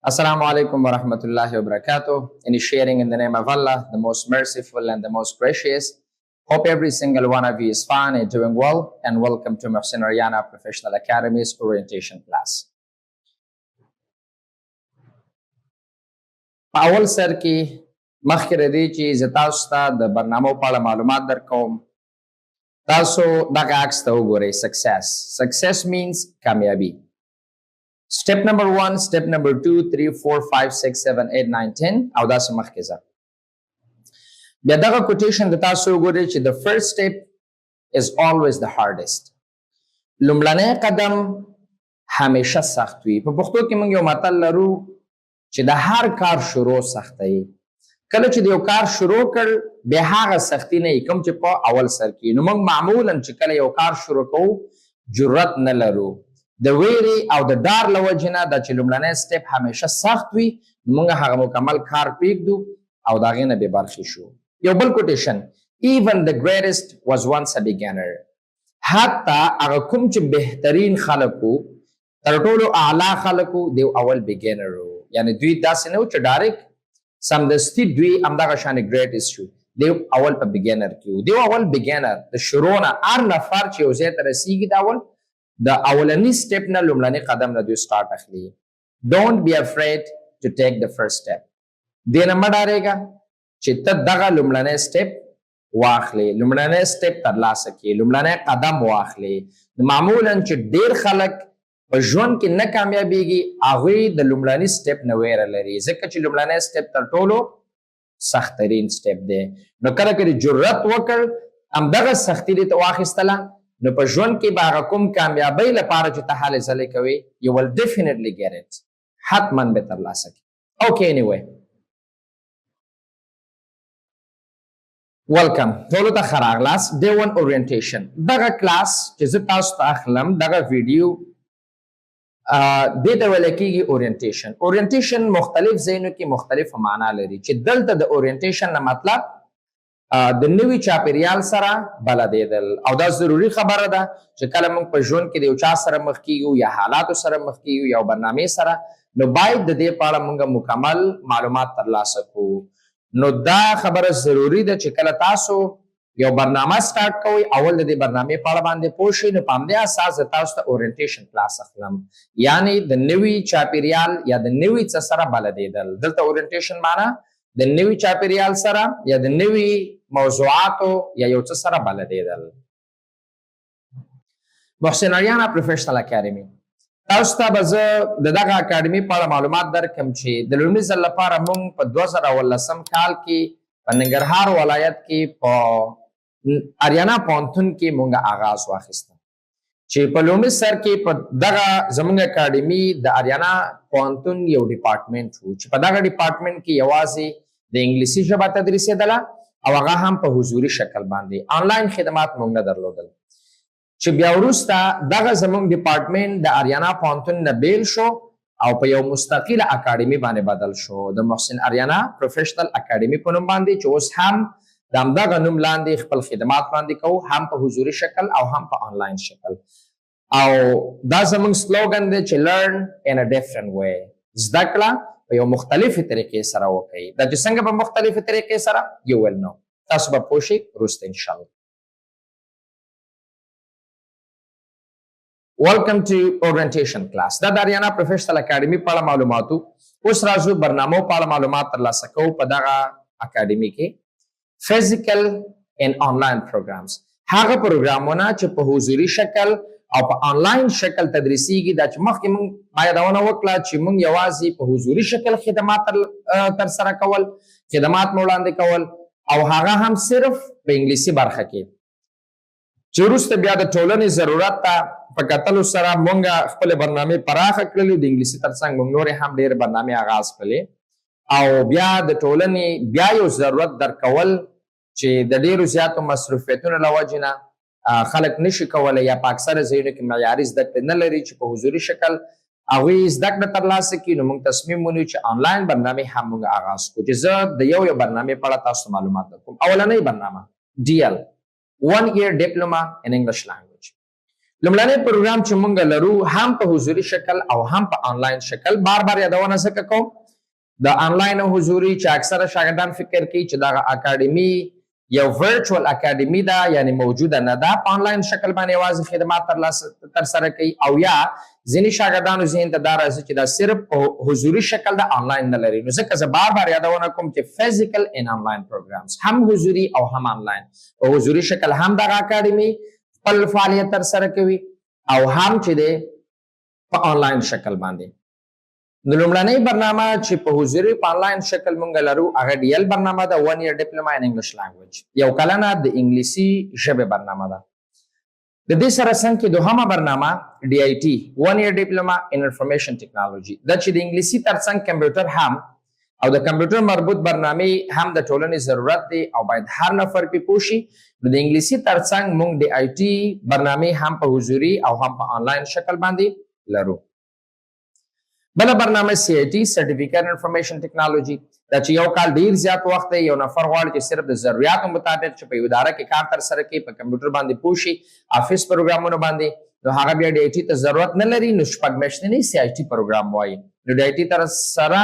Assalamu alaikum wa rahmatullahi wa barakatuh. Initiating in the name of Allah, the most merciful and the most gracious. Hope every single one of you is fine and doing well, and welcome to Mohsin Aryana Professional Academy's orientation class. په اول سر کې، مخکې له دې چې زه تاسو ته د برنامو په اړه معلومات درکوم، تاسو دغه عکس ته وګورئ. Success، success means کامیابی. Step number 1، step number 2، 3، 4، 5، 6، 7، 8، 9، 10 او داسې مخکې ځه. بیا دغه quotation د تاسو وګورئ چې "The first step is always the hardest." لومړنی قدم همیشه سخت وي. په پښتو کې موږ یو متل لرو چې د هر کار شروع سخته وي. کله چې د یو کار شروع کړ، بیا هغه سختی نه کوم چې په اول سر کې. نو موږ معمولا چې کله یو کار شروع کوو، جرأت نه لرو د ویرې او د ډار له وجې نه. دا چې لومړنی step همیشه سخت وي، نو موږ هغه مکمل کار پرېږدو او د هغې نه بې برخې شو. یو بل quotation: "Even the greatest was once a beginner." حتی هغه کوم چې بهترین خلک وو، تر ټولو اعلی خلک وو، دی اول beginner وو. یعنی دوی داسې نه وو چې direct سمدستي دوی همدغه شان greatest شو. دی اول په beginner کې وو، دی اول beginner د شروع نه. هر نفر چې یو ځای ته رسیږي، د اول د اولنی step نه، لومړني قدم نه دوی سٹارټ اخلي. Don't be afraid to take the first step. دې نه مه ډارېږه چې ته دغه لومړنی step واخلې، لومړنی step ترلاسه کړې، لومړنی قدم واخلې. معمولا چې ډیر خلک په ژوند کې نه کامیابیږي، هغوی د لومړني step نه ویره لري، ځکه چې لومړنی step تر ټولو سخترین step دی. نو کله کله جرأت وکړ، همدغه سختی دې ته واخیستله، نو په ژوند کې به هغه کوم کامیابۍ لپاره چې ته هلې ځلې کوې، you will definitely get it، حتما به ترلاسه کړې. Okay، anyway، welcome ټولو ته، ښه راغلاست. Day 1 orientation. دغه کلاس چې زه تاسو ته اخلم، دغه ویډیو، دې ته ویل کېږي orientation. Orientation مختلف ځایونو کې مختلف معنا لري، چې دلته د orientation نه مطلب د نوي چاپیریال سره بلدېدل. او دا ضروري خبره ده چې کله موږ په ژوند کې د یو چا سره مخ کیږو یا حالاتو سره مخ کیږو یا برنامې سره، نو باید د دې په اړه موږ مکمل معلومات ترلاسه کړو. نو دا خبره ضروري ده چې کله تاسو یو برنامه سٹارټ کوئ، اول د دې برنامې په اړه باندې پوه شئ. نو په همدې اساس زه تاسو ته orientation کلاس اخلم، یعنی د نوي چاپیریال یا د نوي څه سره بلدېدل. دلته orientation معنا د نوي چاپیریال سره یا د نوي موضوعاتو یا یو څه سره بلدېدل. محسن اریانا پروفیشنل اکیډمي، تاسو ته به زه د دغه اکاډمي په اړه معلومات درکم چې د لومړي ځل لپاره موږ په 2019 کال کې په ننګرهار ولایت کې په اریانا پوهنتون کې مونږ آغاز واخیسته، چې په لومړي سر کې په دغه زمونږ اکاډمي د اریانا پوهنتون یو ډپارټمنټ وو، چې په دغه ډپارټمنټ کې یوازې د انګلیسي ژبه تدریسېدله او هغه هم په حضوري شکل باندې. آنلاین خدمات مونږ نه درلودل. چې بیا وروسته دغه زمونږ ډپارټمنټ د اریانا پوهنتون نه بیل شو او په یو مستقله اکاډمي باندې بدل شو، د محسن اریانا پروفیشنل اکاډمي په نوم باندې، چې اوس هم د همدغه نوم لاندې خپل خدمات وړاندې کوو، هم په حضوري شکل او هم په آنلاین شکل. او دا زمونږ slogan دی چې "Learn in a different way." زده کړه په یو مختلفې طریقې سره وکړئ. دا چې څنګه په مختلفې طریقې سره، you will know، تاسو به پوه شئ وروسته ان شاء الله. Welcome to orientation class. دا د اریانا پروفیشنل اکاډمي په اړه معلوماتو. اوس راځو برنامو په اړه معلومات ترلاسه کوو. په دغه اکاډمي کې physical and online programs، هغه پروګرامونه چې په حضوري شکل او په آنلاین شکل تدریسیږي. دا چې مخکې موږ ما یادونه وکړه چې موږ یوازې په حضوري شکل خدمات تر سره کول، خدمات مو وړاندې کول او هغه هم صرف په انګلیسي برخه کې، چې وروسته بیا د ټولنې ضرورت ته په کتلو سره مونږ خپل برنامې پراخه کړلې. د انګلیسي ترڅنګ مونږ نورې هم ډېرې برنامې آغاز کړلې. او بیا د ټولنې بیا یو ضرورت درکول چې د ډېرو زیاتو مصروفیتونو له وجې نه خلک نشي کولی یا په اکثره ځایونو کې معیاري زده کړې نه لري چې په حضوري شکل هغوی زده کړه ترلاسه کړي، نو موږ تصمیم ونیو چې آنلاین برنامې هم موږ آغاز کړو، چې زه د یو یو برنامې په اړه تاسو ته معلومات درکوم. اولنۍ برنامه DL، One Year Diploma in English Language. لومړنی پروګرام چې مونږ لرو، هم په حضوري شکل او هم په آنلاین شکل. بار بار یادونه ځکه کوم د آنلاین او حضوري چې اکثره شاګردان فکر کوي چې دغه اکاډمي یو virtual اکاډمي ده، یعنی موجوده نه ده، په آنلاین شکل باندې یوازې خدمات تر سره کوي، او یا ځینې شاګردانو ذهن ته دا راځي چې دا صرف په حضوري شکل ده، آنلاین نه لري. نو ځکه زه بار بار یادونه کوم چې physical and online programs، هم حضوري او هم آنلاین. په حضوري شکل هم دغه اکاډمي خپل فعالیت تر سره کوي او هم چې دی په آنلاین شکل باندې. نو لومړنۍ برنامه چې په حضوري، په آنلاین شکل مونږ لرو، هغه DL برنامه ده، 1 year diploma in English language، یو کلنه د انګلیسي ژبې برنامه ده. د دې سره څنګ کې دوهمه برنامه DIT، 1 year diploma in information technology دا چې د انګلیسي ترڅنګ کمپیوټر هم او د کمپیوټر مربوط برنامې هم د ټولنې ضرورت دی او باید هر نفر پې پوه شي، نو د انګلیسي ترڅنګ مونږ DIT برنامې هم په حضوري او هم په آنلاین شکل باندې لرو. بله برنامه CIT، certificate information technology دا چې یو کال ډیر زیات وخت دی، یو نفر غواړي چې صرف د ضروریاتو مطابق چې په یو اداره کې کار تر سره کړي، په کمپیوټر باندې پوه شي، office پروګرامونو باندې، نو هغه بیا DIT ته ضرورت نه لري، نو 6 میاشتنی CIT پروګرام وایي. نو DIT تر سره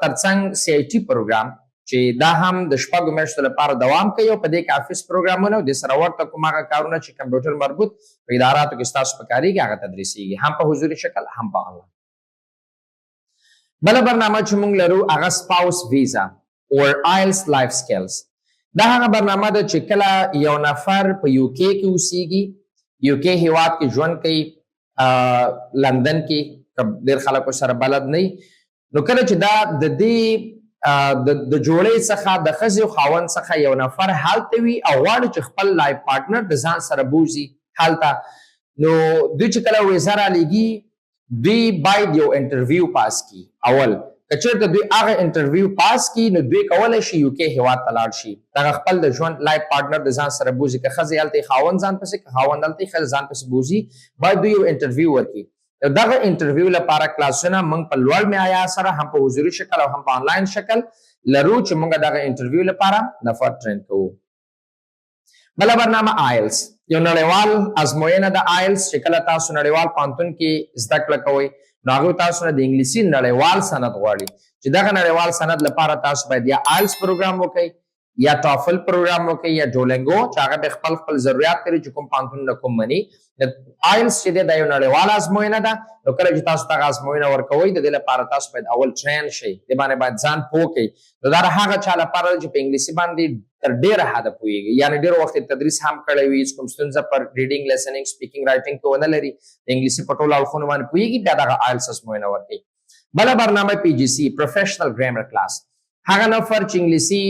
ترڅنګ CIT پروګرام چې دا هم د 6 میاشتو لپاره دوام کوي او په دې کې office پروګرامونه او د سره ورته کوم هغه کارونه چې کمپیوټر مربوط په اداراتو کې ستاسو په کاریږي، هغه تدریسیږي، هم په حضوري شکل هم په آنلاین. بله برنامه چې مونږ لرو هغه spouse visa or IELTS life skills. دا هغه برنامه ده چې کله یو نفر په UK کې اوسیږي، UK هیواد کې ژوند کوي، لندن کې ډیر خلکو سره بلد نه، نو کله چې دا د دې د جوړې څخه، د ښځې او خاوند څخه یو نفر هلته وي او غواړي چې خپل life partner د ځان سره بوزي هلته، نو دوی چې کله ویزه رالیږي، دوی باید یو interview پاس کړي اول. که چېرته دوی هغه interview پاس کړي، نو دوی کولی شي UK هیواد ته لاړ شي، دغه خپل د ژوند life partner د ځان سره بوزي. که ښځې هلته، خاوند ځان پسې، که خاوند هلته، ښځه ځان پسې بوزي، باید دوی یو interview ورکړي. دغه interview لپاره کلاسونه موږ په لوړ معیار سره هم په حضوري شکل او هم په آنلاین شکل لرو چې موږ دغه interview لپاره نفر train کوو. بله برنامه IELTS، یو نړیوال ازموینه د IELTS چې کله تاسو نړیوال پوهنتون کې زده کړه کوئ، نو هغه تاسو نه د انګلیسي نړیوال سند غواړي چې دغه نړیوال سند لپاره تاسو باید یا IELTS پروګرام وکړئ، یا TOEFL پروګرام وکړئ، یا Duolingo، چې هغه به خپل خپل ضرورت لري چې کوم پوهنتون نه کوم مني. IELTS چې دی، دا یو نړیواله ازموینه ده. نو کله چې تاسو دغه ازموینه ورکوئ، د دې لپاره تاسو باید اول train شئ، دې باندې باید ځان پوه کړئ. نو دا هغه چا لپاره چې په انګلیسي باندې تر ډیره حده پوهیږي، یعنی ډیر وخت تدریس هم کړی وي، هیڅ کوم ستونزه پر reading، listening، speaking، writing کې ونه لري، د انګلیسي په ټولو اړخونو باندې پوهیږي، بیا دغه IELTS ازموینه ورکوي. بله برنامه PGC، professional grammar class. هغه نفر چې انګلیسي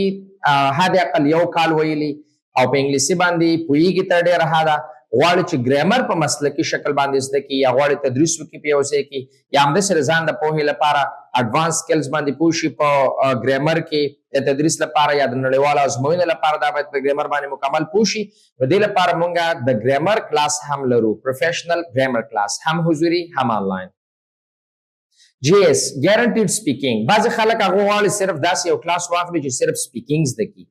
حد اقل یو کال ویلي او په انګلیسي باندې پوهیږي تر ډیره حده، غواړي چې ګرامر په مسلکي شکل باندې زده کړي، یا غواړي تدریس وکړي په یو ځای کې، یا همداسې د ځان د پوهې لپاره advance skills باندې پوه شي په ګرامر کې، د تدریس لپاره یا د نړیوالو ازموینو لپاره، دا باید په ګرامر باندې مکمل پوه شي، نو دې لپاره مونږ د ګرامر کلاس هم لرو، professional grammar class، هم حضوري هم آنلاین. GS، guaranteed speaking. بعضې خلک هغه غواړي صرف داسې یو کلاس واخلي چې صرف speaking زده کړي،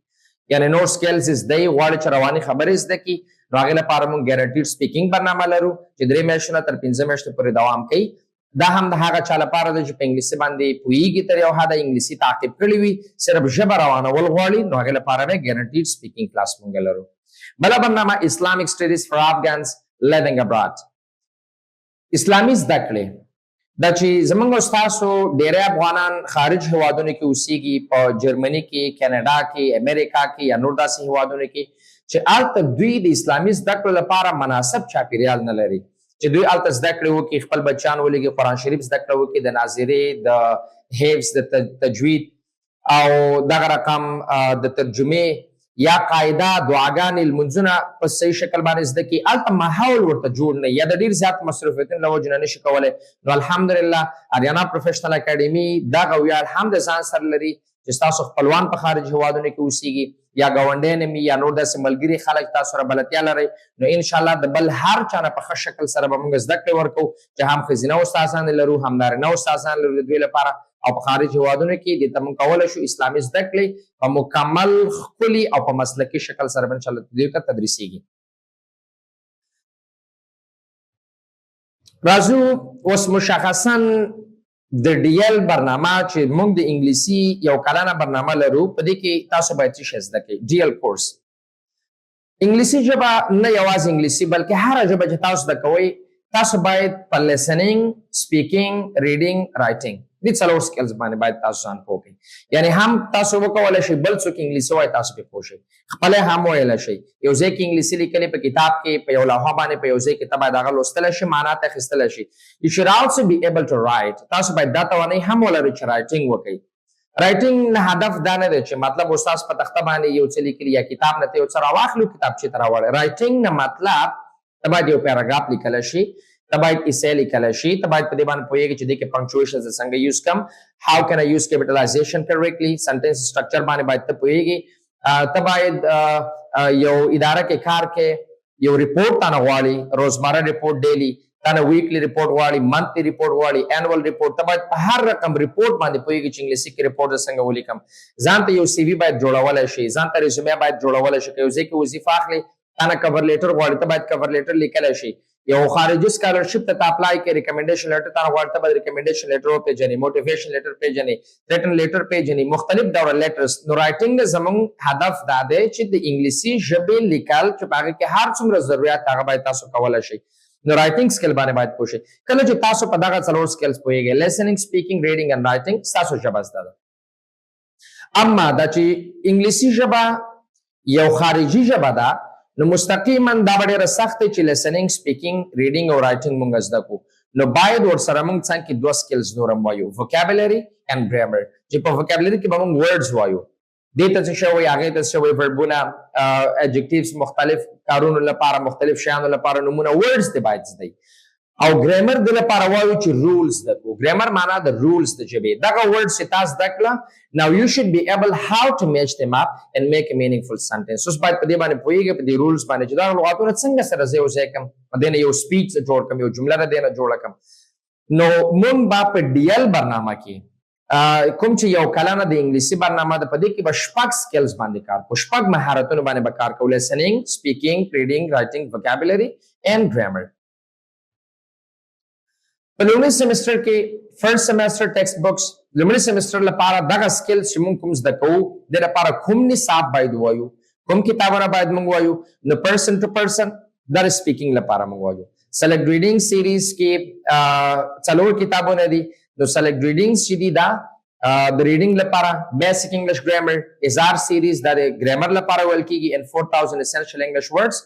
یعنی نور skills زده یې، غواړي چې رواني خبرې زده کړي، نو هغې لپاره موږ guaranteed speaking برنامه لرو چې 3 میاشتو نه تر 5 میاشتو پورې دوام کوي. دا هم د هغه چا لپاره دی چې په انګلیسي باندې پوهیږي، تر یو حده انګلیسي تعقیب کړي وي، صرف ژبه روانول غواړي، نو هغې لپاره به guaranteed speaking class مونږ لرو. بله برنامه Islamic studies for Afghans living abroad، اسلامي زده کړې. دا چې زمونږ او ستاسو ډیری افغانان خارج هیوادونو کې اوسیږي، په جرمني کې، کاناډا کې، امریکا کې یا نور داسې هیوادونو کې چې هلته دوی د اسلامي زده کړو لپاره مناسب چاپیریال نه لري چې دوی هلته زده کړې وکړي، خپل بچیان ولېږي، قرآن شریف زده کړه وکړي، د ناظرې، د حفظ، د تجوید او دغه رقم د ترجمې یا قاعده، دعاګانې، لمونځونه په صحیح شکل باندې زده کړي، هلته ماحول ورته جوړ نه یا د ډیر زیات مصروفیتونو له وجې نه نشي کولی، نو الحمدلله اریانا پروفیشنل اکاډمي دغه ویاړ هم د ځان سره لري چې ستاسو خپلوان په خارج هیوادونو کې اوسیږي یا ګاونډیان مې یا نور داسې ملګري خلک تاسو سره بلدتیا لرئ، نو انشاءالله د بل هر چا نه په ښه شکل سره به موږ زده کړې ورکوو چې هم ښځینه استادان لرو، هم نارینه استادان لرو د دوی لپاره او په خارج هیوادونو کې د ته موږ کولی شو اسلامي زده کړې په مکمل، ښکلي او په مسلکي شکل سره به انشاءالله دوی ته تدریسیږي. راځو اوس مشخصا د ډیل برنامه چې موږ د انګلیسي یو کلنه برنامه لرو، په دې کې تاسو باید څه شی زده کړئ. ډیل کورس انګلیسي ژبه، نه یوازې انګلیسي بلکې هره ژبه چې تاسو زده کوئ، تاسو باید په listening، speaking، reading، writing، دې څلور skills باندې باید تاسو ځان پوه کړئ. یعنی هم تاسو وکولای شئ بل څوک انګلیسي وایي تاسو پرې پوه شئ، خپله هم ویلی شئ. یو ځای کې انګلیسي لیکلې په کتاب کې، په یو لوحه باندې، په یو ځای کې، ته باید هغه لوستلی شي، معنا ته اخیستلی شي. You should also be able to write. تاسو باید دا توانایي هم ولرئ چې writing وکړئ. writing نه هدف دا نه دی چې مطلب استاد په تخته باندې یو څه لیکلي یا کتاب نه ته یو څه راواخلو کتابچې ته راوړې. writing نه مطلب ته باید یو پیراګراف لیکلی شي، ته باید essay لیکلی شي، ته باید په دې باندې پوهېږې چې دې کې punctuation زه څنګه use کم، how can I use capitalization correctly، sentence structure باندې باید ته پوهېږې. ته باید یو اداره کې کار کې، یو report تا نه غواړي، روزمره report، daily تا نه weekly report غواړي، monthly report غواړي، annual report، ته باید په هر رقم report باندې پوهېږي چې انګلیسي کې report زه څنګه ولیکم. ځان ته یو CV باید جوړولی شي، ځان ته résumé باید جوړولی شي. که یو ځای کې وظیفه اخلي، تا نه cover letter غواړي، ته باید cover letter لیکلی شي. یو خارجي scholarship ته apply کې، recommendation letter تا نه غواړي، ته باید recommendation letter وپېژنې، motivation letter پېژنې، threaten letter پېژنې، مختلف ډول letters. نو writing نه زمونږ هدف دا دی چې د انګلیسي ژبې لیکل چې په هغې کې هر څومره ضرورت هغه باید تاسو کولی شئ. نو writing skill باندې باید پوه شئ. کله چې تاسو په دغه څلور skills پوهیږئ، listening، speaking، reading and writing، ستاسو ژبه زده ده. اما دا چې انګلیسي ژبه یو خارجي ژبه ده، نو مستقیما دا به ډېره سخته چې listening، speaking، reading او writing مونږ زده کو. نو باید ورسره مونږ څنګه کې دوه skills نور هم وایو، vocabulary and grammar، چې په vocabulary کې به مونږ words وایو، دې ته څه شی وایي، هغې ته څه شی وایي، verbونه، adjectives، مختلف کارونو لپاره، مختلف شیانو لپاره نومونه، words دې باید زده. او ګرامر د لپاره وایو چې rules زده کو. ګرامر معنا د rules د ژبې. دغه words چې تاسو زده کړه، now you should be able how to match them up and make a meaningful sentence. اوس باید په دې باندې پوهیږئ، په دې rules باندې، چې دا لغاتونه څنګه سره ځای او ځای کم، په دې نه یو speech جوړ کم، یو جمله د دې نه جوړه کم. نو مونږ به په ډیل برنامه کې، کوم چې یو کلنه د انګلیسي برنامه ده، په دې کې به شپږ skills باندې کار کوو، شپږ مهارتونو باندې به کار کوو: listening، speaking، reading، writing، vocabulary and grammar. په لومړي سمستر کې، first semester text books، لومړي سمستر لپاره دغه skills چې مونږ کوم زده کوو، د لپاره کوم نصاب باید وایو، کوم کتابونه باید مونږ وایو؟ نو Person to Person د speaking لپاره مونږ وایو. Select Reading series کې څلور کتابونه دي. نو Select Reading چې دي، دا د reading لپاره، Basic English Grammar، Azar series، دا د ګرامر لپاره ویل کیږي، and 4000 Essential English Words،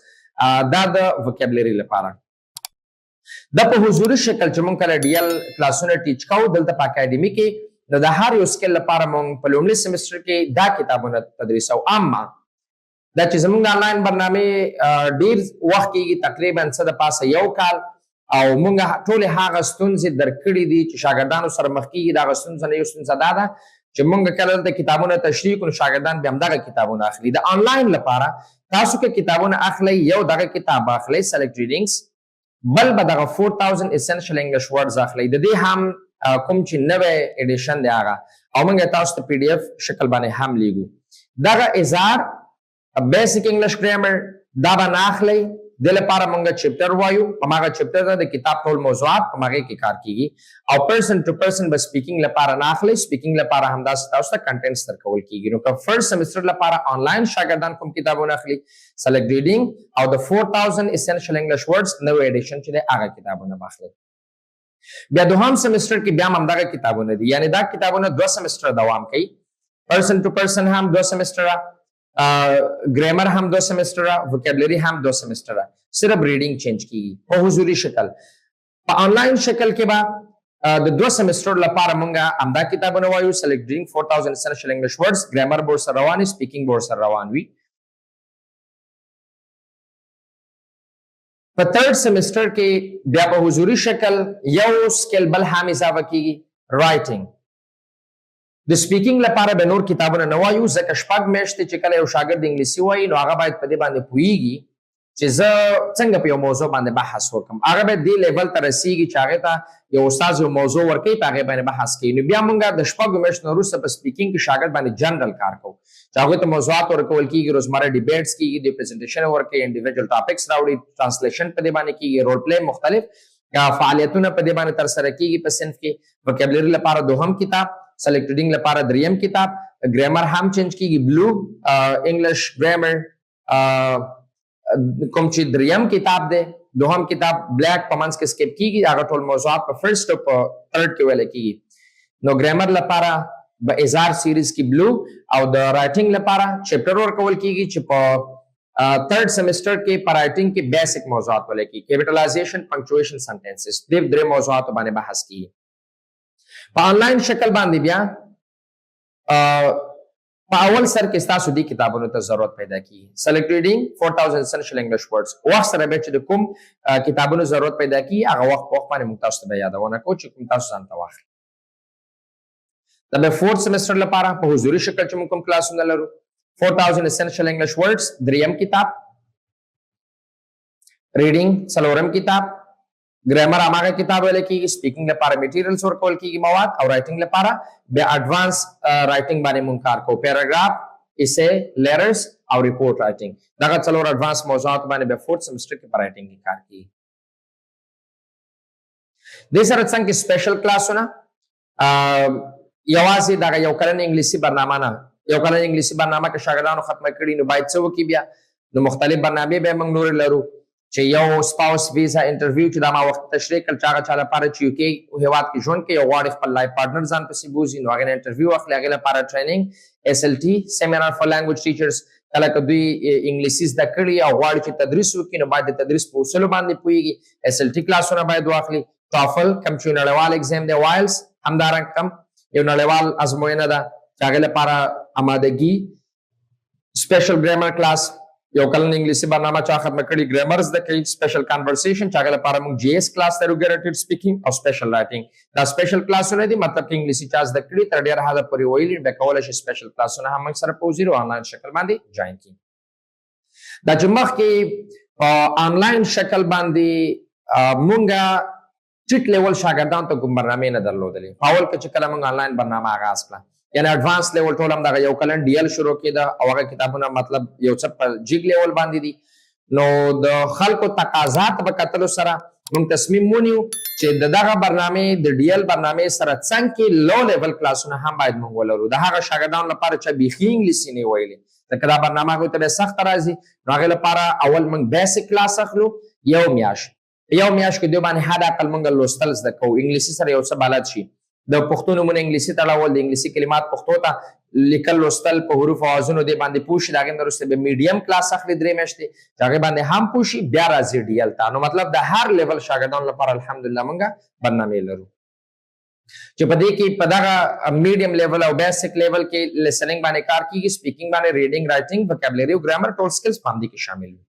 دا د vocabulary لپاره. دا په حضوري شکل چې مونږ کله ډیل کلاسونه teach کوو دلته په اکیډمي کې، نو د هر یو skill لپاره مونږ په لومړي سمستر کې دا کتابونه تدریسو. اما دا چې زمونږ آنلاین برنامې ډیر وخت کیږي، تقریبا څه د پاسه یو کال، او مونږ ټول هغه ستونزې درک کړې دي چې شاګردانو سره مخ کیږي. دا ستونزه نه یو ستونزه دا ده چې مونږ کله دلته کتابونه تشریح کړو، شاګردان بیا همدغه کتابونه اخلي. د آنلاین لپاره تاسو که کتابونه اخلئ، یو دغه کتاب اخلئ، Select Readings، بل به دغه 4000 Essential English Words اخلئ، د دې هم کوم چې نوی edition دی هغه، او موږ تاسو ته PDF شکل باندې هم لیږو. دغه Azar Basic English Grammar دا به نه اخلئ. د لپاره مونږ chapter وایو، په ماغه chapter د کتاب ټول موضوعات په ماغه کې کار کیږي. او Person to Person به speaking لپاره نه اخلي. speaking لپاره همدا تاسو ته contents درکول کیږي. نو که first semester لپاره آنلاین شاګردان کوم کتابونه اخلي، Select Reading او د 4000 Essential English Words نوې edition چې دی، هغه کتابونه واخلي. بیا دوهم سمستر کې بیا هم دغه کتابونه دي، یعنی دا کتابونه دوه سمستر دوام کوي. Person to Person هم دوه سمستر، ګرامر هم دوه سمستر، vocabulary هم دوه سمستر، صرف reading change کیږي په حضوري شکل. په آنلاین شکل کې به د دوه سمستر لپاره مونږه همدا کتابونه وایو: Select Reading، 4000 Essential English Words، grammar board سره روان، speaking board سره روان وي. په third semester کې بیا په حضوري شکل یو skill بل هم اضافه کیږي، writing. د speaking لپاره به نور کتابونه نه وایو، ځکه شپږ میاشتې چې کله یو شاګرد انګلیسي وایي، نو هغه باید په دې باندې پوهیږي چې زه څنګه په یو موضوع باندې بحث وکم. هغه به دې level ته رسیږي چې هغه ته یو استاد یو موضوع ورکوي، په هغې باندې بحث کوي. نو بیا مونږ د شپږو میاشتو وروسته په speaking کې شاګرد باندې جنرال کار کوو، چې هغوی ته موضوعات ورکول کیږي، روزمره debates کیږي، د presentation ورکوي، individual topics راوړي، translation په دې باندې کیږي، role play مختلف. فعالیتونه په دې باندې تر سره کیږي. په صنف کې vocabulary لپاره دوهم کتاب، select reading لپاره دریم کتاب، ګرامر هم change کیږي. Blue English grammar کوم چې دریم کتاب دی، دوهم کتاب black په منځ کې skip کیږي، هغه ټول موضوعات په first او په third کې ویل کیږي. نو ګرامر لپاره به ازار series کې blue او د writing لپاره chapter ورکول کیږي چې په third semester کې په writing کې basic موضوعات ویل کیږي، capitalization، punctuation، sentences، دې درې موضوعاتو باندې بحث کیږي. په آنلاین شکل باندې بیا په اول سر کې تاسو دې کتابونو ته ضرورت پیدا کیږي، select reading، 4000 essential English words. وخت سره به چې د کوم کتابونو ضرورت پیدا کیږي، هغه وخت په وخت باندې موږ تاسو ته یادونه کوو چې کوم تاسو ځان ته واخلئ. دا به fourth semester لپاره په حضوري شکل چې موږ کوم کلاسونه لرو، 4000 essential English words دریم کتاب، reading څلورم کتاب، ګرامر هماغه کتاب ویل کیږي، speaking لپاره materials ورکول کیږي مواد، او writing لپاره بیا advance writing باندې مونږ کار کوو، paragraph، essay، letters او report writing. دغه څلور advance موضوعات باندې بیا fourth semester کې په writing کې کار کیږي. دې سره څنګه special کلاسونه، یوازې دغه یو کلن انګلیسي برنامه نه، یو کلن انګلیسي برنامه که شاګردانو ختمه کړي نو باید څه وکړي؟ بیا نو مختلف برنامې به موږ نورې لرو چې یو spouse visa interview چې دا ما وخت تشریح کړ، چې هغه چا لپاره چې UK هیواد کې ژوند کوي او غواړي خپل life partner ځان پسې بوځي نو هغې نه interview اخلي، هغې لپاره training، SLT، seminar for language teachers. کله که دوی انګلیسي زده کړي او غواړي چې تدریس وکړي نو باید د تدریس په اصولو باندې پوهېږي، SLT کلاسونه باید واخلي. TOEFL کوم چې نړیوال exam دی، IELTS همدارنګه کوم یو نړیوال ازموینه ده چې هغې لپاره آمادګي، special grammar class، یو کلن انګلیسي برنامه چا ختمه کړي ګرامر زده کوي، special conversation چې هغې لپاره موږ GS class لرو، guaranteed speaking او special writing. دا special کلاسونه دي، مطلب کې انګلیسي چا زده کړي، تر ډېره حده پورې ویلي، بیا کولی شي special کلاسونه هم موږ سره په حضور او آنلاین شکل باندې join کړي. دا چې مخکې په آنلاین شکل باندې مونږه ټیټ level شاګردان ته کوم برنامې نه درلودلې. په اول کې چې کله موږ آنلاین برنامه آغاز کړه، یعنی advance level ټول هم دغه یو کلن DL شروع کېده او هغه کتابونه مطلب یو څه په جیګ level باندې دي، نو د خلکو تقاضا ته په کتلو سره موږ تصمیم ونیو چې د دغه برنامې، د DL برنامې سره څنګ کې low level کلاسونه هم باید موږ ولرو، د هغه شاګردانو لپاره چې بیخي انګلیسي نه ویلي، ځکه دا برنامه هغوی ته بیا سخته راځي. نو هغې لپاره اول موږ basic class اخلو یو میاشت. یو میاشت کې دوی باندې حد اقل موږ لوستل زده کوو، انګلیسي سره یو څه بلد شي، د پښتو نومونه انګلیسي ته اړول، د انګلیسي کلمات پښتو ته لیکل، لوستل، په حروف او آوازونو دې باندې پوه شي. د هغې نه وروسته بیا medium class اخلي 3 میاشتې چې هغې باندې هم پوه شي، بیا راځي DL ته. نو مطلب د هر level شاګردانو لپاره الحمدلله موږ برنامې لرو چې په دې کې په دغه medium level او basic level کې listening باندې کار کیږي، speaking باندې، reading، writing، vocabulary او ګرامر، ټول skills په همدې کې شامل وي.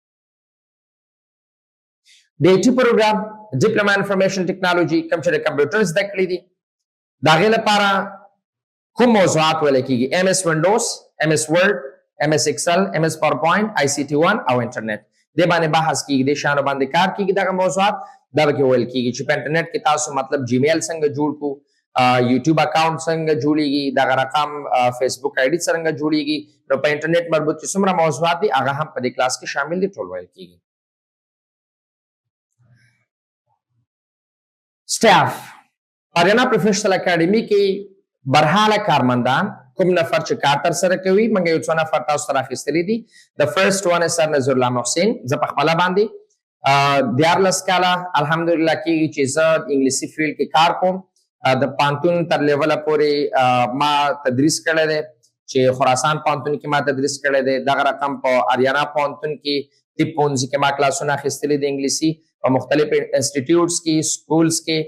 DIT program، diploma information technology، کوم چې د کمپیوټر زده کړې دي، د هغې لپاره کوم موضوعات ویل کیږي؟ MS Windows، MS Word، MS Excel، MS PowerPoint، ICT 1 او انټرنیټ، دې باندې بحث کیږي، دې شیانو باندې کار کیږي. دغه موضوعات دا به کې ویل کیږي چې په انټرنیټ کې تاسو مطلب Gmail څنګه جوړ کو، YouTube account څنګه جوړیږي، دغه رقم Facebook ID څنګه جوړیږي. نو په انټرنیټ مربوط چې څومره موضوعات دي هغه هم په دې کلاس کې شامل دي، ټول ویل کیږي. staff، آریانا Professional Academy کې برحاله کارمندان، کوم نفر چې کار تر سره کوي، موږ یو څو نفر تاسو ته راخیستلي دي. The first one sir نظر الله محسن. زه په خپله باندې 13 کاله الحمدلله کېږي چې زه انګلیسي field کې کار کوم. د پوهنتون تر level ه پورې ما تدریس کړی دی، چې خراسان پوهنتون کې ما تدریس کړی دی، دغه رقم په آریانا پوهنتون کې طب پوهنځي کې ما کلاسونه اخیستلي دي انګلیسي، په مختلف institutes کې، schools کې،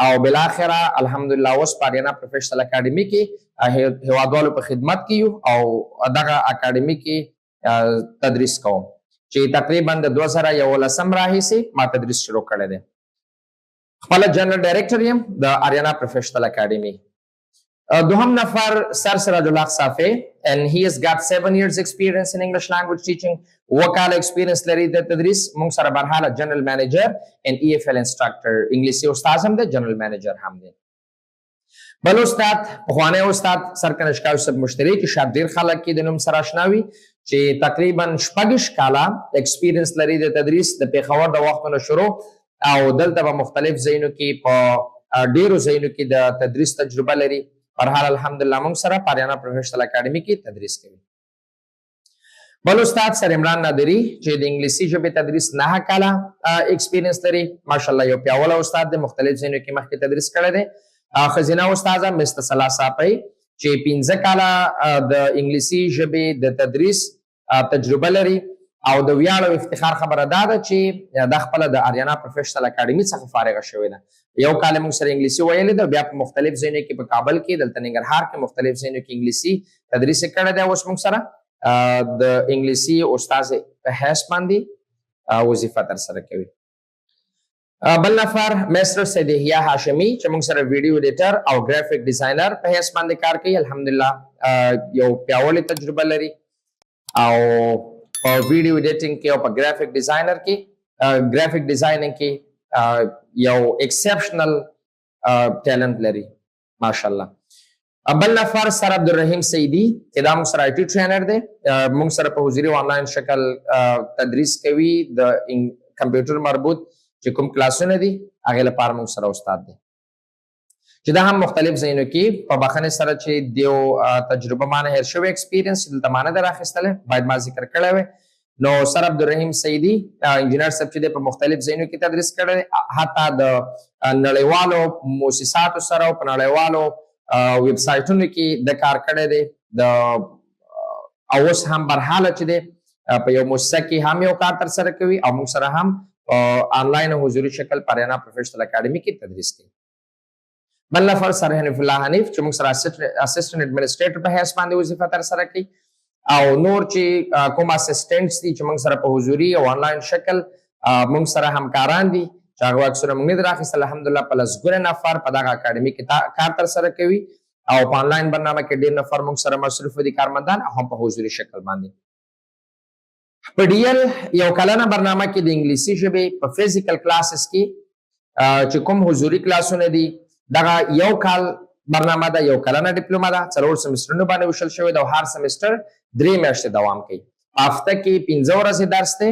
او بالاخره الحمدلله اوس په آریانا Professional Academy کې هیوادوالو په خدمت کې یو او دغه اکاډمي کې تدریس کوم چې تقریبا د 2011 راهیسې ما تدریس شروع کړی دی. خپله general director یم د آریانا Professional Academy. دوهم نفر sir سراج الله صافی and he has got 7 years experience in English language teaching. 7 کاله experience لري د تدریس. مونږ سره برحاله general manager and EFL instructor، انګلیسي استاد هم دی، general manager هم دی. بل استاد، پخوانی استاد سر کنشکا یوسف مشتری چې شاید ډیر خلک کې د نوم سره آشنا وي، چې تقریبا 26 کاله experience لري د تدریس، د پیښور د وختونو شروع. او دلته په مختلف ځایونو کې، په ډیرو ځایونو کې د تدریس تجربه لري. پر حال الحمدلله موږ سره په آریانا پروفیشنل اکاډمي کې تدریس کوي. بل استاد سر عمران نادری چې د انګلیسي ژبې تدریس 9 کاله experience لري، ماشاءالله یو پیاوړی استاد دی، مختلف ځایونو کې مخکې تدریس کړی دی. ښځینه استاده مس صلاح صافی چې 5 کاله د انګلیسي ژبې د تدریس تجربه لري او د ویاړ او افتخار خبره دا ده چې د خپل د آریانا پروفیشنل اکاډمي څخه فارغه شوې ده. یو کال موږ سره انګلیسي ویلې ده، بیا په مختلف ځایونو کې، په کابل کې، دلته ننګرهار کې، مختلف ځایونو کې انګلیسي تدریس کړی دی. اوس موږ سره د انګلیسي استاد په حیث باندې وظیفه تر سره کوي. بل نفر مستر سید یحیی هاشمي چې موږ سره video editor او graphic designer په حیث باندې کار کوي، الحمدلله یو پیاوړې تجربه لري او په video editing کې او په graphic designer کې، graphic designing کې یو exceptional talent لري، ماشاءالله. بل نفر سر عبدالرحیم سیدی چې دا موږ سره IT trainer دی، موږ سره په حضوري او آنلاین شکل تدریس کوي. د کمپیوټر مربوط چې کوم کلاسونه دي، هغه لپاره موږ سره استاد دی چې دا هم مختلف ځایونو کې، په بخښنې سره چې دیو تجربه مانه هیر شوی، experience دلته مانه در اخیستله، باید ما ذکر کړی وي. نو سر عبدالرحیم سیدی انجینر صاحب چې په مختلف ځایونو کې تدریس کړی، حتی د نړیوالو موسساتو سره او په نړیوالو ویب سایټونو کې د کار کړی دی. د او اوس هم برحاله چې دی په یو موسسه کې هم یو کار تر سره کوي او موږ سره هم آنلاین او حضوري شکل په آریانا پروفیشنل اکاډمي کې تدریس کوي. بل نفر سر حنیف الله حنیف چې موږ سره assistant administrator په حیث باندې وظیفه تر سره کوي او نور چې کوم assistants دي چې موږ سره په حضوري او آنلاین شکل موږ سره همکاران دي چې هغه عکسونه موږ نه دي راخیستل، الحمدلله په لسګونه نفر په دغه اکاډمي کې کار تر سره کوي او په آنلاین برنامه کې ډېر نفر موږ سره مصروف دي کارمندان او هم په حضوري شکل باندې. په DL یو کلنه برنامه کې د انګلیسي ژبې په physical classes کې چې کوم حضوري کلاسونه دي، دغه یو کال برنامه ده، یو کلنه ډیپلومه ده، څلور سمسترونو باندې ویشل شوې ده او هر سمستر 3 میاشتې دوام کوي. په هفته کې 5 ورځې درس دی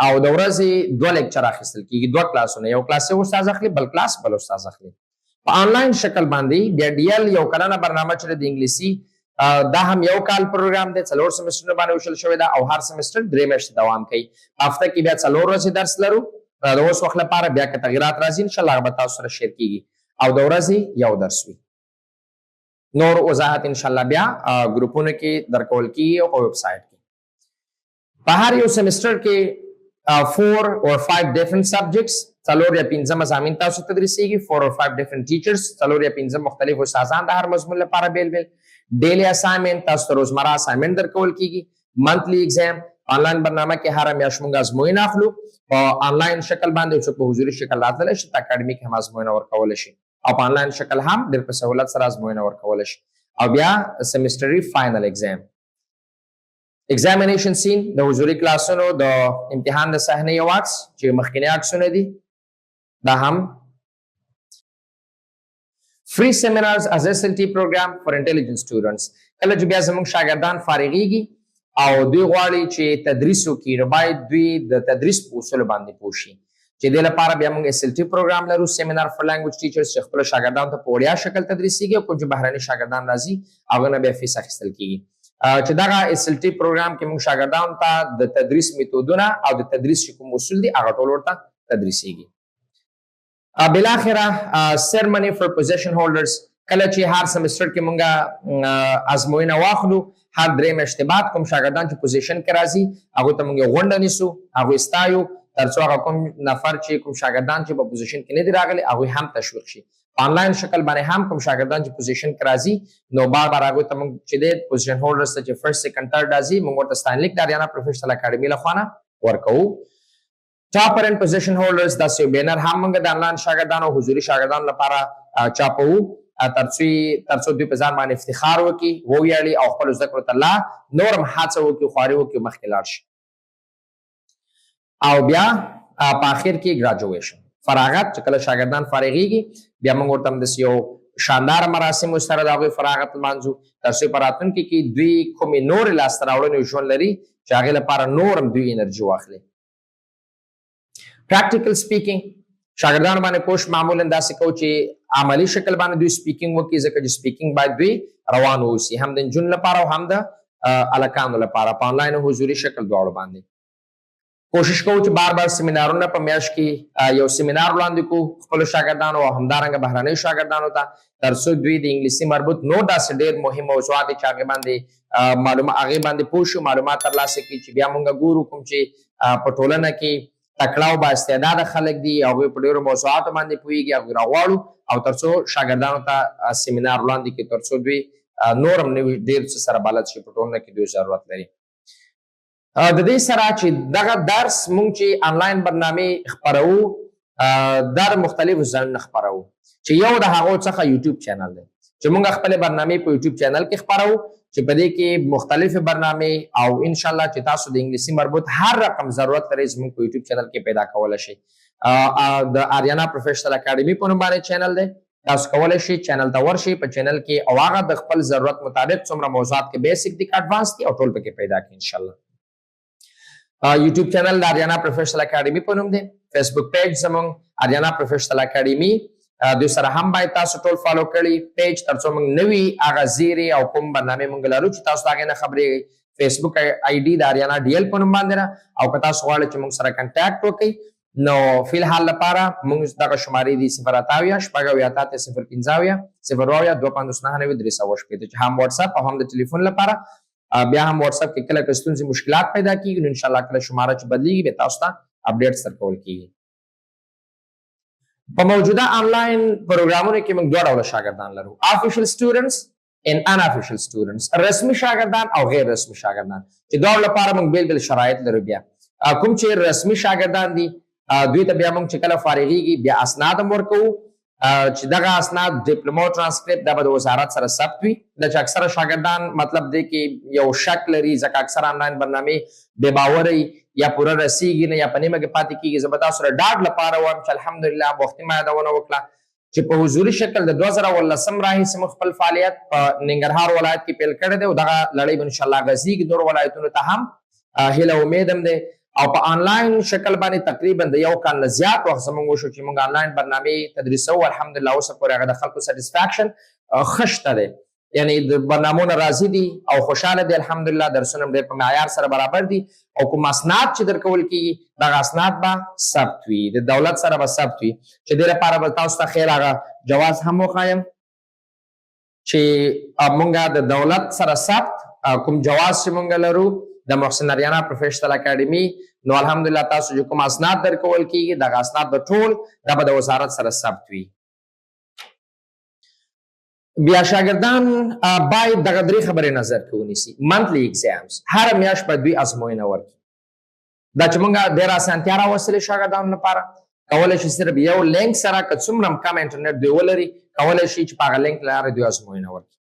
او د ورځې دوه lecture اخیستل کیږي، دوه کلاسونه، یو کلاس یو استاد اخلي، بل کلاس بل استاد اخلي. په آنلاین شکل باندې بیا DL یو کلنه برنامه چې د انګلیسي، دا هم یو کال پروګرام دی، څلور سمسترونو باندې ویشل شوې ده او هر سمستر 3 میاشتې دوام کوي. په هفته کې بیا 4 ورځې درس لرو د اوس وخت لپاره، بیا که تغیرات راځي ان شاء الله هغه به تاسو سره share کیږي او د ورځې یو درس وي. نور وضاحت ان شاء الله بیا ګروپونو کې درکول کیږي او په ویب سایټ کې. په هر یو سمستر کې 4 or 5 different subjects، څلور یا پنځه مضامین تاسو تدریسیږي، 4 or 5 different teachers، څلور یا پنځه مختلف استادان د هر مضمون لپاره بیل بیل. daily assignment، تاسو ته روزمره assignment درکول کیږي. monthly exam، آنلاین برنامه کې هر میاشت موږ ازموینه اخلو په آنلاین شکل باندې. څوک په حضوري شکل راتللی شي، په اکاډمي کې هم ازموینه ورکول شي او په آنلاین شکل هم ډېر په سهولت سره ازموینه ورکول شي. او بیا سمستري final exam. examination scene، د حضوري کلاسونو د امتحان د صحنې یو عکس چې مخکنی عکسونه دي دا هم. free seminars as SLT program for intelligent students، کله چې بیا زموږ شاګردان فارغېږي او دوی غواړي چې تدریس وکړي، نو باید دوی د تدریس په اصولو باندې پوه شي چې دې لپاره بیا موږ SLT پروګرام لرو، seminar for language teachers، چې خپل شاګردانو ته په وړیا شکل تدریسیږي او کوم چې بهرني شاګردان راځي، هغه نه بیا فیس اخیستل کیږي، چې دغه SLT پروګرام کې موږ شاګردانو ته د تدریس میتودونه او د تدریس چې کوم اصول دي، هغه ټول ورته تدریسیږي. بالاخره ceremony for position holders، کله چې هر سمستر کې مونږه ازموینه واخلو، هر 3 میاشتې بعد کوم شاګردان چې position کې راځي، هغه ته مونږ غونډه نیسو، هغه ستایو، ترڅو هغه کوم نفر چې کوم شاګردان چې په position کې نه دي راغلي، هغه هم تشویق شي. په آنلاین شکل باندې هم کوم شاګردان چې position کې راځي، نو بار بار هغه ته مونږ چې د position holders ته چې first، second، third راځي، مونږ ورته ستاینلیک د آریانا پروفیشنل اکاډمي له خوانه ورکوو. topper and position holders، داسې یو banner هم موږ د آنلاین شاګردانو او حضوري شاګردانو لپاره چاپوو، ترڅو دوی په ځان باندې افتخار وکړي، وویاړي او خپلو زده کړو ته لا نور هم هڅه وکړي، خواري وکړي، مخکې لاړ شي. او بیا په اخر کې graduation، فراغت، چې کله شاګردان فارغېږي، بیا موږ ورته هم داسې یو شاندار مراسم سره د هغوی فراغت لمانځو، ترڅو په راتلونکي کې دوی کومې نورې لاسته راوړنې ژوند لري چې هغې لپاره نور هم دوی انرژي واخلي. practical speaking، شاګردانو باندې کوشش معمولا داسې کوو چې عملی شکل باندې دوی speaking وکړي، ځکه چې speaking باید دوی روان اوسي، هم د نجونو لپاره او هم د هلکانو لپاره، په آنلاین او حضوري شکل دواړو باندې. کوشش کوو چې بار بار سیمینارونه، په میاشت کې یو سیمینار وړاندې کو خپل شاګردانو او همدارنګه بهرنیو شاګردانو ته، ترڅو دوی د انګلیسي مربوط نور داسې ډېر مهم موضوعات چې هغې باندې معلومات، هغې باندې پوه شو، معلومات ترلاسه کړي، چې بیا مونږ ګورو کوم چې په ټولنه کې تکړه او با استعداده خلک دي، هغوی په ډېرو موضوعاتو باندې پوهېږي، هغوی راغواړو او ترڅو شاګردانو ته سیمینار وړاندې کړي، ترڅو دوی نور هم نوي ډېر څه سره بلد شي، په ټولنه کې دوی ضرورت لري. د دې سره چې دغه درس مونږ چې آنلاین برنامې خپروو، دا د مختلفو ځایونو خپروو، چې یو د هغو څخه یوټیوب چینل دی، چې مونږ خپلې برنامې په یوټیوب چینل کې خپروو، چې په دې کې مختلفې برنامې او ان شاء الله چې تاسو د انګلیسي مربوط هر رقم ضرورت لرئ، زموږ په یوټیوب چینل کې پیدا کولی شئ. د آریانا پروفیشنل اکاډمي په نوم باندې چینل دی. تاسو کولی شئ چینل ته ورشئ، په چینل کې او هغه د خپل ضرورت مطابق څومره موضوعات کې basic دي که advance دي او ټول پکې پیدا کړئ ان شاء الله. یوټیوب چینل د آریانا پروفیشنل اکاډمي په نوم دی. فیسبوک page زموږ آریانا پروفیشنل اکاډمي، دوی سره هم باید تاسو ټول follow کړئ page، ترڅو موږ نوي هغه زیري او کوم برنامې موږ لرو چې تاسو هغې نه خبرېږئ. فیسبوک ID د آریانا ډي ایل په نوم باندې ده. او که تاسو غواړئ چې موږ سره contact وکړئ، نو فی الحال لپاره موږ دغه شمارې دي: 078 76 8 075 0 250 99 360، چې هم واتساپ او هم د ټلیفون لپاره. بیا هم واتساپ کې کله که ستونزې مشکلات پیدا کیږي، نو ان شاء الله کله شماره چې بدلیږي، بیا تاسو ته update درکول کیږي. په موجوده آنلاین پروګرامونو کې موږ دوه ډوله شاګردان لرو: official students and unofficial students، رسمي شاګردان او غیر رسمي شاګردان، چې دواړو لپاره موږ بېل بېل شرایط لرو. بیا کوم چې رسمي شاګردان دي، دوی ته بیا موږ چې کله فارغېږي، بیا اسناد هم ورکوو، چې دغه اسناد، ډیپلوما، ترانسکریپټ، دا به د وزارت سره ثبت وي. دا چې اکثره شاګردان مطلب دی کې یو شک لري، ځکه اکثره آنلاین برنامې بې باوره یا پوره رسیږي نه یا په نیمه کې پاتې کیږي. زه به تاسو سره ډاډ لپاره وایم چې الحمدلله وختي ما یادونه وکړه چې په حضوري شکل د 2019 راهیسې موږ خپل فعالیت په ننګرهار ولایت کې پیل کړی دی او دغه لړۍ به انشاءالله غځېږي نورو ولایتونو ته هم، هیله امید هم دی. او په آنلاین شکل باندې تقریبا د یو کال نه زیات وخت زموږ وشو چې موږ آنلاین برنامې تدریسوو. الحمدلله اوسه پورې هغه د خلکو satisfaction ښه شته دی، یعنی د برنامو نه راضي دي او خوشحاله دي. الحمدلله درسونه هم ډېر په معیار سره برابر دي او کوم اسناد چې درکول کیږي، دغه اسناد به ثبت وي، د دولت سره به ثبت وي، چې دې لپاره به تاسو ته خیر هغه جواز هم وښایم چې مونږ د دولت سره ثبت کوم جواز چې مونږ لرو د محسن اریانا پروفیشنل اکاډمي. نو الحمدلله تاسو چې کوم اسناد درکول کیږي، دغه اسناد به ټول دا به د وزارت سره ثبت وي. بیا شاګردان باید دغه درې خبرې نظر کې ونیسي. Monthly exams، هر میاشت به دوی ازموینه ورکړي. دا چې مونږ ډېره اسانتیا راوستلې شاګردانو لپاره، کولی شي صرف یو لینک سره، که څومره هم کم انټرنیټ دوی ولري، کولی شي چې په هغه لینک لارې دوی ازموینه ورکړي.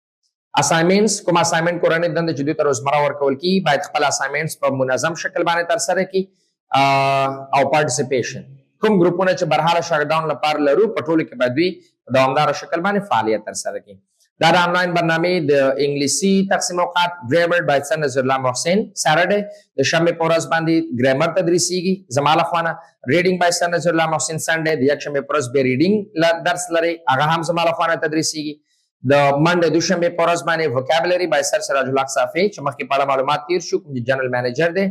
Assignments، کوم assignment، کورنۍ دنده چې دوی ته روزمره ورکول کیږي، باید خپل assignments په منظم شکل باندې ترسره کړي. او participation، کوم ګروپونه چې برحاله شاګردانو لپاره لرو، په ټولو کې باید دوی په دوامداره شکل باندې فعالیت ترسره کړي. دا د آنلاین برنامې د انګلیسي تقسیم اوقات: grammar by sir نظر الله محسن Saturday، د شنبې په ورځ باندې ګرامر تدریسیږي زما له خوا نه. Reading by sir نظر الله محسن Sunday، د یکشنبې په ورځ به reading درس لري، هغه هم زما له خوا نه تدریسیږي. د Monday، دوشنبې په ورځ باندې vocabulary by sir سراج الحق صافی، چې مخکې په اړه معلومات تیر شو، کوم چې general manager دی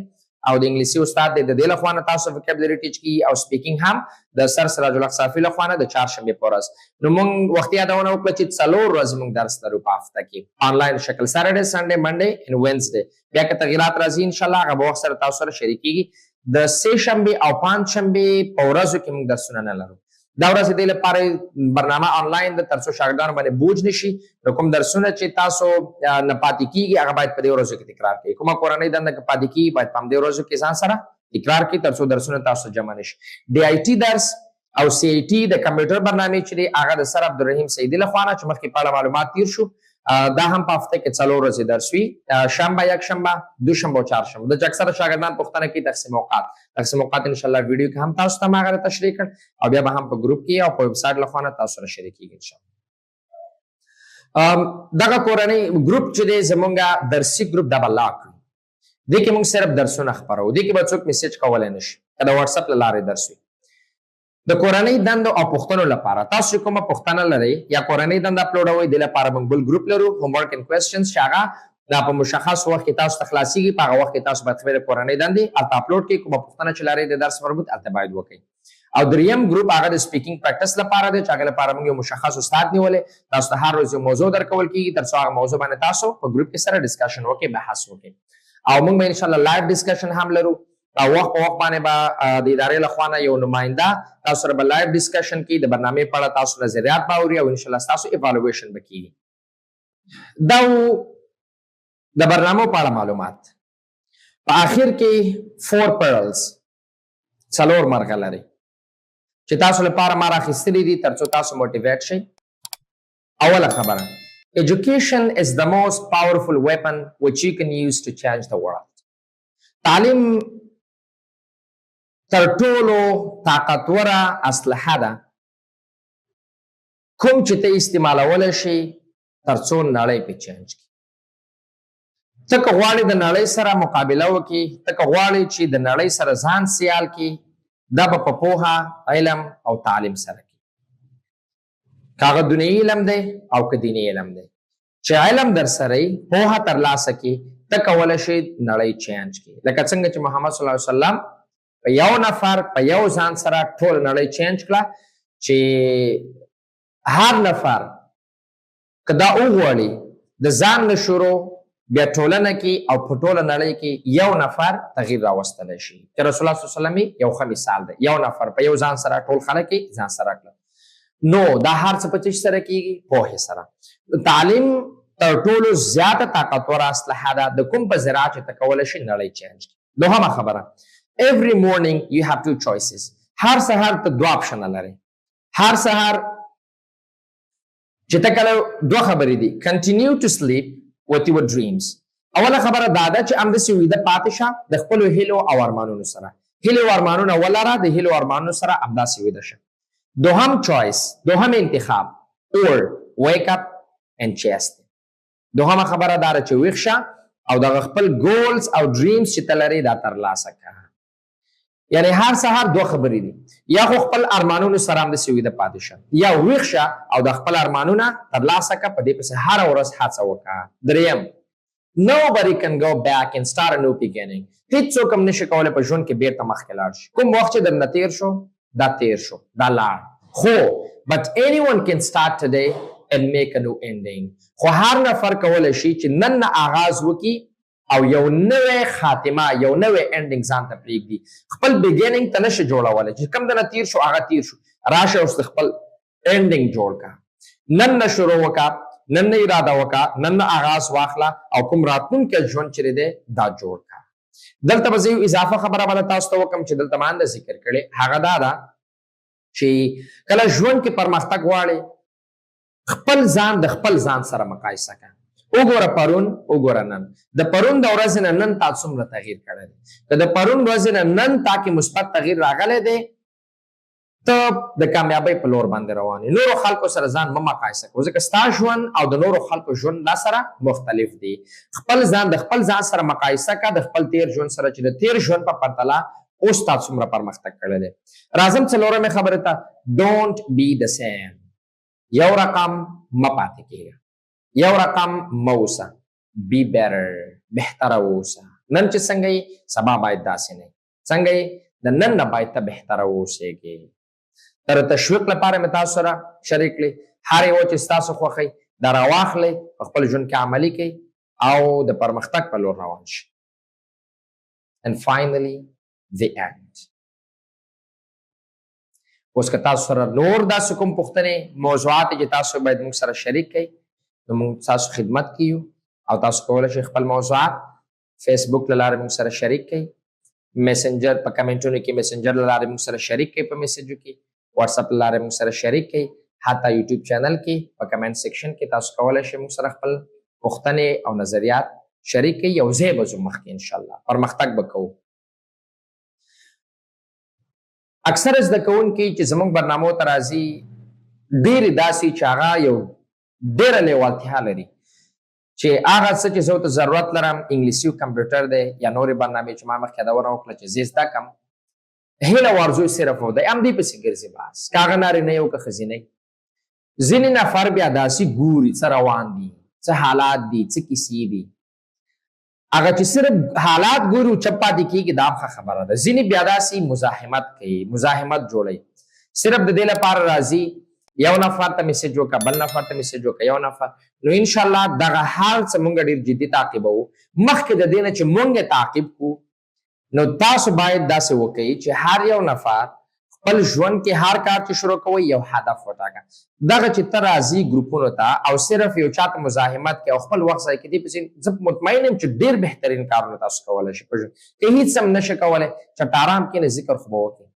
او د انګلیسي استاد دی، د دې له خوا نه تاسو vocabulary teach کیږي. او speaking هم د سر سراج الحق صافی له خوا نه د چهارشنبې په ورځ. نو موږ وختي یادونه وکړه چې څلور ورځې موږ درس لرو په هفته کې آنلاین شکل: Saturday، Sunday، Monday and Wednesday. بیا که تغییرات راځي، ان شاء الله هغه به وخت سره تاسو سره شریکیږي. د سه شنبې او پنج شنبې په ورځو کې موږ درسونه نه لرو. دا ورځ دې لپاره برنامه آنلاین ده ترڅو شاګردانو باندې بوج نشي. نو کوم درسونه چې تاسو نه پاتې کیږي، هغه باید په دې ورځو کې تکرار کړئ. کومه کورنۍ دنده که پاتې کیږي، باید په همدې ورځو کې ځان سره تکرار کړئ، ترڅو درسونه تاسو جمع نشي. ډي آی ټي درس او سی آی ټي د کمپیوټر برنامې چې دی، هغه د سر عبدالرحیم سیدي له خوا نه، چې مخکې په اړه معلومات تیر شو، دا هم په هفته کې څلور ورځې درس وي: شنبه، یکشنبه، دوشنبه او چهارشنبه. د اکثره شاګردان پوښتنه کوي تقسیم اوقات. تقسیم اوقات ان شاء الله ویډیو کې هم تاسو ته ما هغه تشریح کړ او بیا به هم په ګروپ کې او په ویب سایټ له خوا نه تاسو سره شریکېږي ان شاء الله. دغه کورنۍ ګروپ چې دی، زمونږ درسي ګروپ، دا به lock وي. دې کې موږ صرف درسونه خپروو، دې کې به څوک message کولی نه شي که د واتساپ له لارې درس وي. د کورنۍ دندو او پوښتنو لپاره، تاسو کومه پوښتنه لرئ یا کورنۍ دنده اپلوډوئ، د لپاره موږ بل ګروپ لرو، homework and questions، چې هغه دا په مشخص وخت کې تاسو ته خلاصیږي. په هغه وخت کې تاسو باید خپل کورنۍ دندې هلته اپلوډ کړئ. کومه پوښتنه چې لرئ د درس مربوط، هلته باید وکړئ. او دریم ګروپ هغه د speaking practice لپاره دی، چې هغه لپاره موږ یو مشخص استاد نیولی. تاسو ته هر ورځ یو موضوع درکول کیږي، ترڅو هغه موضوع باندې تاسو په ګروپ کې سره discussion وکړئ، بحث وکړئ. او موږ به ان شاء الله live discussion هم لرو، او وخت په وخت باندې به د ادارې له خوا نه یو نماینده تاسو سره به live discussion کوي، د برنامې په اړه تاسو نظریات به اوري او ان شاء الله تاسو evaluation به کیږي. دا د برنامو په اړه معلومات. په آخر کې four pearls، څلور مرغلرې چې تاسو لپاره ما راخیستلې دي، ترڅو تاسو motivate شئ. اوله خبره، education is the most powerful weapon which you can use to change the world. تعلیم تر ټولو طاقتوره اسلحه ده کوم چې ته استعمالولی شي ترڅو نړۍ په change کړي. ته که غواړې د نړۍ سره مقابله وکړي، ته که غواړې چې د نړۍ سره ځان سیال کړي، دا به په پوهه، علم او تعلیم سره کړي، که هغه دنیوي علم دی او که دیني علم دی. چې علم در سره، پوهه ترلاسه کړي، ته کولی شې نړۍ change کړي، لکه څنګه چې محمد صلی الله علیه وسلم په یو نفر، په یو ځان سره ټول نړۍ change کړه. چې هر نفر که دا وغواړي، د ځان نه شروع، بیا ټولنه کې او په ټوله نړۍ کې یو نفر تغییر راوستلی شي، چې رسول الله صلی الله علیه وسلم یو ښه مثال دی. یو نفر په یو ځان سره ټول خلک ځان سره کړل. نو دا هر څه په څه سره کیږي؟ پوهې سره. تعلیم تر ټولو زیاته طاقتوره اسلحه ده د کوم په ذریعه چې ته کولی شې نړۍ change کړي. دوهمه خبره، every morning you have two choices. هر سهار ته دوه option لرې. هر سهار چې ته کله، دوه خبرې دي: continue to sleep with your dreams. اوله خبره دا ده چې همداسې ویده پاتې شه د خپلو هیلو او ارمانونو سره. هیلې او ارمانونه ولره، د هیلو او ارمانونو سره همداسې ویده شه. دوهم choice، دوهم انتخاب، or wake up and chase. دوهمه خبره دا ده چې ویښ شه او دغه خپل goals او dreams چې ته لرې، دا ترلاسه کړه. یعنی هر سهار دوه خبرې دي: یا خو خپل ارمانونو سره همداسې ویده پاتې شه، یا ویښ شه او د خپل ارمانونه ترلاسه کړه، په دې پسې هره ورځ هڅه وکړه. دریم، nobody can go back and start a new beginning. هیڅوک هم نشي کولی په ژوند کې بیرته مخکې لاړ شي. کوم وخت چې درنه تیر شو، دا تیر شو، دا لاړ. خو but anyone can start today and make a new ending. خو هر نفر کولی شي چې نن نه آغاز وکړي او یو نوې خاتمه، یو نوې ending ځان ته پرېږدي. خپل beginning ته نشي جوړولی. چې کوم دنه تیر شو، هغه تیر شو. راشه اوس خپل ending جوړ کا. نن نه شروع وکا، نن نه اراده وکا، نن نه آغاز واخله او کوم راتلونکی ژوند چې دی، دا جوړ کا. دلته به زه یو اضافه خبره به تاسو ته وکم چې دلته ما نه ذکر کړې. هغه دا ده چې کله ژوند کې پرمختګ غواړي، خپل ځان د خپل ځان سره مقایسه کا. وګوره پرون، وګوره نن. د پرون د ورځې نه نن تا څومره تغییر کړی دی؟ که د پرون ورځې نه نن تا کې مثبت تغییر راغلی دی، ته د کامیابۍ په لور باندې روان یې. نورو خلکو سره ځان مه مقایسه کوه، ځکه ستا ژوند او د نورو خلکو ژوند دا سره مختلف دي. خپل ځان د خپل ځان سره مقایسه کا، د خپل تیر ژوند سره، چې د تیر ژوند په پرتله اوس تا څومره پرمختګ کړی دی. راځم څلورمې خبرې ته، don't be the same. یو رقم مه پاتې کېږه، یو رقم مه اوسه. be better، بهتره اوسه. نن چې څنګه یې، سبا باید داسې نه. څنګه یې، د نن نه باید ته بهتره اوسېږې. تر تشویق لپاره مې تاسو سره شریک کړي. هر یو چې ستاسو خوښي، دا راواخلئ، په خپل ژوند کې عملي کړئ او د پرمختګ په لور روان شئ. And finally, the end. اوس که تاسو سره نور داسې کوم پوښتنې، موضوعات چې تاسو باید موږ سره شریک کړئ، نو موږ تاسو خدمت کې یو او تاسو کولی شئ خپل موضوعات فیسبوک له لارې موږ سره شریک کړئ، میسنجر په کمنټونو کې، میسنجر له لارې موږ سره شریک کړئ، په میسجو کې، واتساپ له لارې موږ سره شریک کړئ، حتی یوټیوب channel کې په comment section کې تاسو کولی شئ موږ سره خپل پوښتنې او نظریات شریک کړئ. یو ځای به ځو مخکې، انشاءالله پرمختګ به کوو. اکثر زده کوونکي چې زموږ برنامو ته راځي، ډېرې داسې چې هغه یو ډېره لیوالتیا لري چې هغه څه چې زه ورته ضرورت لرم، انګلیسي او کمپیوټر دی یا نورې برنامې چې ما مخکې یادونه وکړه چې زه زده کړم. هیله او ارزو صرف او دی همدې پسې ګرځي، بس که هغه نارینه یو که ښځینه. ځینې نفر بیا داسې ګوري څه روان دي، څه حالات دي، څه کیسې دي. هغه چې صرف حالات ګوري او چپ پاتې کېږي، دا هم ښه خبره ده. ځینې بیا داسې مزاحمت کوي، مزاحمت جوړوي، صرف د دې لپاره راځي، یو نفر ته میسج وکړه، بل نفر ته میسج وکړه، یو نفر. نو ان شاء الله دغه هر څه مونږ ډیر جدي تعقیبوو. مخکې د دې نه چې مونږ تعقیب کو، نو تاسو باید داسې وکړئ چې هر یو نفر خپل ژوند کې هر کار چې شروع کوئ، یو هدف وټاکه. دغه چې ته راځي ګروپونو ته او صرف یو چاته مزاحمت کې او خپل وخت ضایع کوي، پسې زه مطمئن یم چې ډیر بهترین کارونه تاسو کولی شئ په ژوند کې. هیڅ هم نشئ کولی، چې آرام کښېنئ، ذکر خو به وکړئ،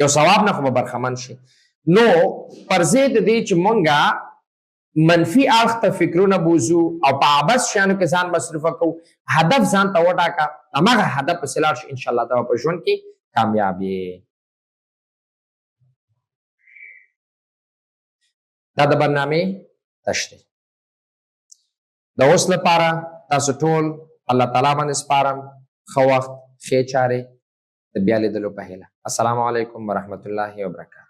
یو ثواب نه خو به برخمن شي. نو پر ځای د دې چې مونږه منفي اړخ ته فکرونه بوزو او په عبث شیانو کې ځان مصروفه کوو، هدف ځان ته وټاکه، هماغه هدف پسې لاړ شي، انشاءالله ته به په ژوند کې کامیاب یې. دا د برنامې تشریح د اوس لپاره. تاسو ټول الله تعالی باندې سپارم. ښه وخت، ښې چارې، د بیا لیدلو په هیله. السلام علیکم ورحمت الله وبرکاته.